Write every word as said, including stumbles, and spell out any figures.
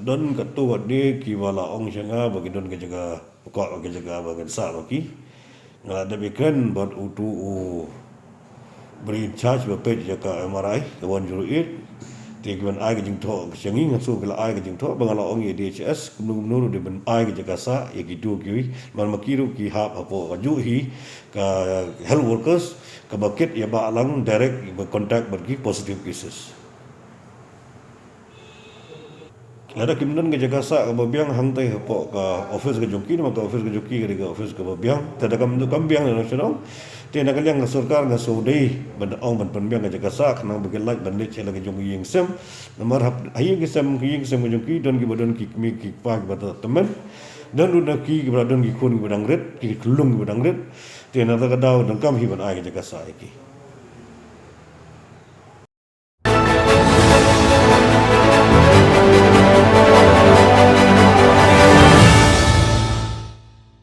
Don katto katne kiba la ong sha nga ba ki don ka jaka, ka jaka ba ngan sah ma ki. Nga la dep ïakren bad utu u briew in charge ba peit ïa ka M R I ka one zero eight. Te ki ban ai ka jingthoh sha ngi, nga shu ki la ai ka jingthoh ba nga la ong ïa D H S kumno kumno ruh dei ban ai ka jaka sah ïa kitu kiwei. Man ma ki ruh ki hap hapoh kajuh hi ka health workers kaba kit ïa ba lang direct ba contact bad ki positive cases. Lada kim don ka jaka sah kaba biang hangtai hapoh ka office ka jong ki, namar ka office ka jong ki ka dei ka office kaba biang. Te da kam, kam biang na shnong. Te na ka liang ka sorkar nga shu dei ban ong ban pynbiang ka jaka sah khnang ba ki lait ban leit sha la ka jong ki ïing sem. Namar hap ha ïing ki sem, ki ïing sem ka jong ki don kiba don ki kmie ki kpa kiba da tymmen. Don ruh na ki kiba don ki khun kiba dang rit, ki khyllung kiba dang rit. Te na ka daw donkam hi ban ai ka jaka sah ïa ki.